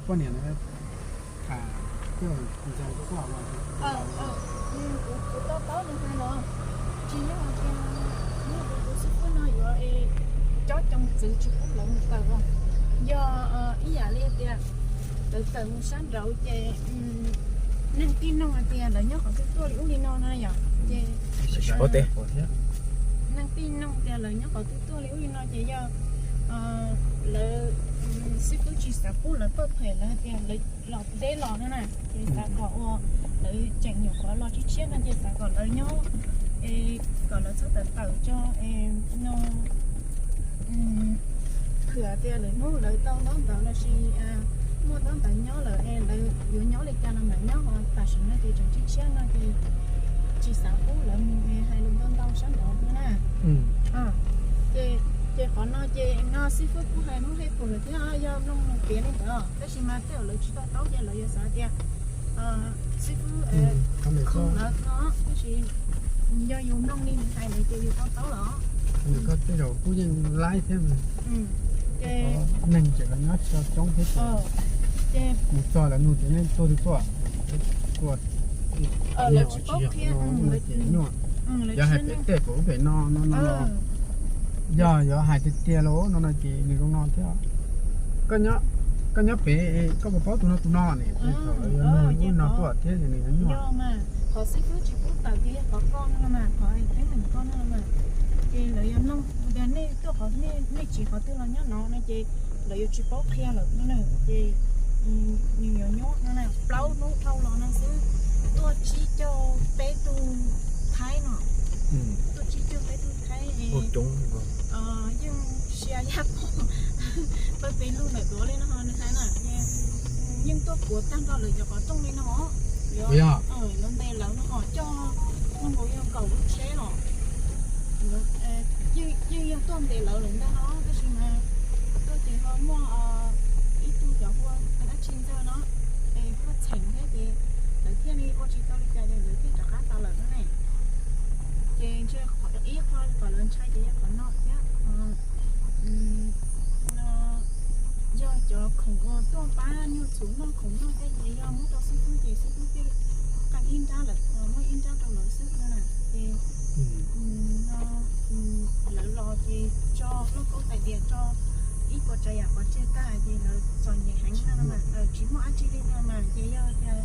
Poj niam na, tham, ntxhais kuv, kuv to taub nws hais los, tsis yog hais tias yog kuv tus xib fwb no yuav cob coo txwv tsis pub lawv mus tawm os. Yog ib yam li tias lawv tawm mus sab nraud ces neeg tij noog hais tias lawv nyob qhov twg tuaj li ub li no na yom, ces neeg tij noog tias lawv nyob qhov twg tuaj li ub li no ces yog lawv xib fwb tsis xav pub lawv pawj phem, lawv hais tias lawv los deb los no na, ces xav kom ua, lawv tseem nyuam qhuav los tshiab tshiab no ces xav kom lawv nyob, es kom lawv txhob tawm tawm tso, es no phwm tias lwm hnub lawv tau ntaub ntawv los sis muaj ntaub ntawv nyob lawm es lawv yuav nyob li cas los mam nyob, ho tam sim no ces tseem tshiab tshiab no ces tsis xav pub lawv mus hais lus ntau ntau sab nraud no na. Ces, ces qhov no ces no xib fwb kuj hais Hmoob hej pum lawm thiab, yog mloog mus piav li ntawd, tab sis mas tej zaum lawv tsis to taub ces lawv yuav xav tias xib fwb khoo lawv no, tab sis yog yus mloog li nws hais lawm ces yus to taub los. Nws koj tej zaum kuj yeej laib thiab, ces neeg tseem los nyob tsis tau coob thiab, ces mus txog lawv nug tias nej tuaj twg tuaj, tuaj, lawv tsis paub qhia, ces nyuaj. Yog hais tias tej pem ub pem no no no, yog yuav hais tiag tiag los no no ces nws zoo no thiab. Koj nyob pem koj puas paub tus no tus no ne, thaum lawv yuav nug lub no tuaj thiab ces nws yuav nyuaj. Qhov xib fwb tsis pub tawm ces yog qhov koj no mas, qhov teeb meem koj no mas, ces lawv yuav nug tias nej tuaj qhov, nej tsis qhov twg los nyob no no ces lawv yuav tsis paub qhia lawm no na, ces nws yuav nyuaj no na. Plaub hnub dhau los no xwb tuaj tsib caug peb tug Thaib no, tuaj tsib caug peb tug Thaib, yeej sia yaj pog pawg pes lug ntawm duav li no ho nws hais na, yeej tuaj puav tag nrho lawv cov qhov rooj li no, yuav ntes lawv no ho coj, nkaus yog kaum lub tsheb los, yeej yog tuaj ntes lawv lawm ntag no, tab sis mas tuaj ces ho muaj ib tug cov hu ua dab tsi ntag no, es tuaj txheem thiab ces lawv thiaj li ua tsis tau li cas ces lawv thiaj rov qab tau lawm no ne. Ces ntshe ib qho kom lawv ntshai ces yog qhov no thiab. Yog cov khoom uas tuaj pab nyuag txhuv noj khoom noj thiab ces yog muab rau xib fwb ces xib fwb thiaj qee ib nrab lawm, muab ib nrab rau lawv xwb no na. Ces no lawv los ces tso lauj kaub tais diav, tso ib puas tsav yam pov tseg tag ces lawv txom nyem heev no mas, tsis muaj dab tsi li no mas ces yog tias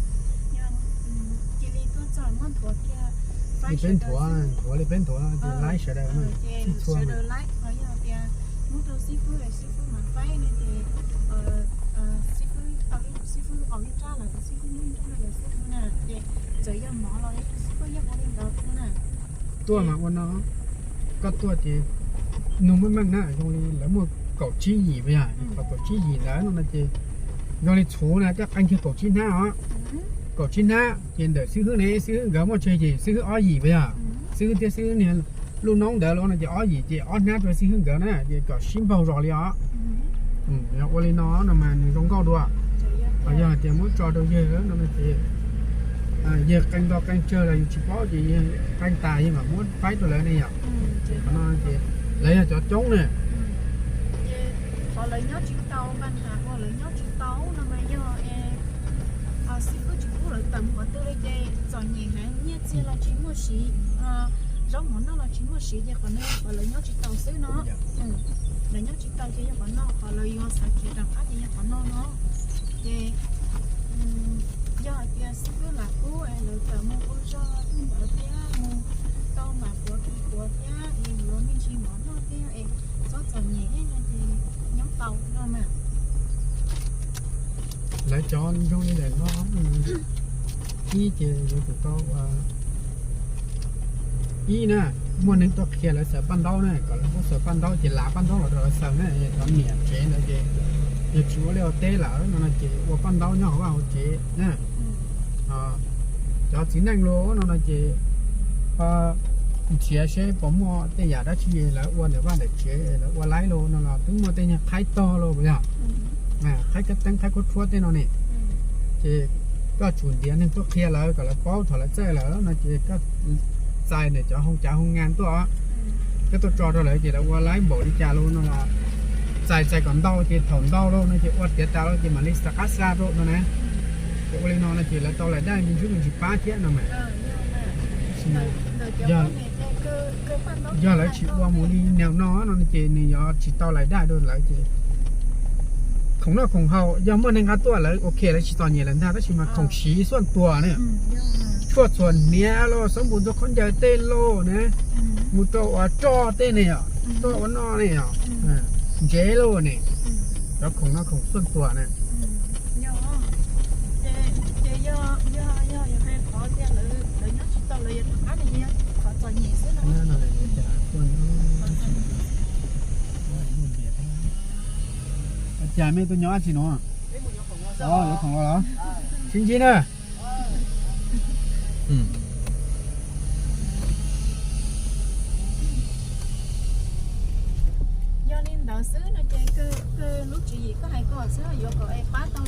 cia li tuaj txog muab nthuav kiag, faib li peb nthuav, nthuav li peb nthuav ces laib sawv daws, ces sawv daws laib, ho yog tias muab rau xib fwb, xib fwb mas faib no ces xib fwb, xib fwb aus ib nrab lawm, xib fwb muab ib nrab rau lawv xwb no na, ces txawm yog mov los xib fwb yeej ua li ntawd no na. Tuaj mas ua no, koj tuaj ces nug meej meej na, zoo li lawv muaj kaum tsib yim puas yog, qhov kaum tsib yim ntawd no no ces zoo li txhuv na koj qee kiag kaum tsib hnab os. Kaum tsib hnab ces ntawm xib hwb ne, xib hwb nkawd muaj tsawg yim, xib hwb ob yim puas yog, xib hwb thiab xib hwb niag lub noob ntawd los no ces ob yim ces ob hnab rau xib hwb nkawd na ces kom sib npaug zos li os. Yog ua li no no mas nws zoo nkauj dua. Ho yog hais tias muab tso rau yawg no ces yawg qee ntau qee tsawg los yus tsis paub ces yawg qee tas yawg mam muab faib rau lawv ne yom. Ces qhov no ces lawv yog cov coob na. Qhov lawv nyob tsis tau, npa nham uas lawv nyob tsis tau no mas yog xib fwb tsis pub lawv tawm mus qhov twg li ces txom nyem heev, nyiaj txiag los tsis muaj siv, zaub mov noj los tsis muaj siv ces qhov no yog qhov lawv nyob tsis tau xwb no. Lawv nyob tsis tau ces yog qhov no, qhov lawv yuav xav khiav rov qab ces yog qhov no no. Ces yog hais tias xib fwb lam kub es lawv tawm mus ua zog twb ntawd thiab mus tau mam puav kis puav thiab es yuav me ntsis mov noj thiab es txhob txom nyem no ces nyob tau no mas. Lawv cov zoo li ntawm no, ib ces yuav tsum tau ua, ib na, muaj neeg tuaj qhia lawv xaws paj ntaub na, kom lawv muab xaws paj ntaub ces lav paj ntaub los rau lawv xaws na, cov niam tsev ntawd ces yog tsis ua liaj ua teb lawm no no ces ua paj ntaub nyob hauv vaj hauv tsev na. Cov txiv neej los no no ces nrhiav seb puas muaj tej yam dab tsi lawv ua ntawm vaj ntawm tsev, lawv ua laib los no los twb muaj tej nyuag qhaib tog los puas yog, qhaib kab teeb qhaib khuab rhuab tej no ne. Ces koj tsum ntiav neeg tuaj qhia lawv kom lawv paub, thaum lawv txawj lawm no ces koj txais ntawm cov hoo cav hoo ngas tuaj, koj tuaj tso rau lawv ces lawv ua laib npaum li cas los no los txais txais kom ntau ces thaum ntau lawm no ces ua tiav tas lawm ces mam li xa qab xa rau no na. Ces ua li no no ces lawv tau laim daj me ntsis me ntsis pab thiab no mas. Yog, yog lawv tsis ua mus li no no no ces nws yuav tsis tau laim daj rau lawv ces khoom noj khoom haus yog muaj neeg nqa tuaj lawv ok lawv tsis txom nyem lawm ntag tab sis mas khoom siv xuaj tuas ne, tshuaj txhuam hniav los xab npum ntxuag khaub ncaws tej los ne, mus rau ua roj tej ne yom, roj ua noj ne yom, ntsev los ne, cov khoom noj khoom xuaj tuas na. Cas me tus nyob dab tsi no? Yuav khoom los los? Sib ntsib na. Yog li ntawd xwb no ces kawg lub tswv yim koj hais ko xwb yuav kom es pab tau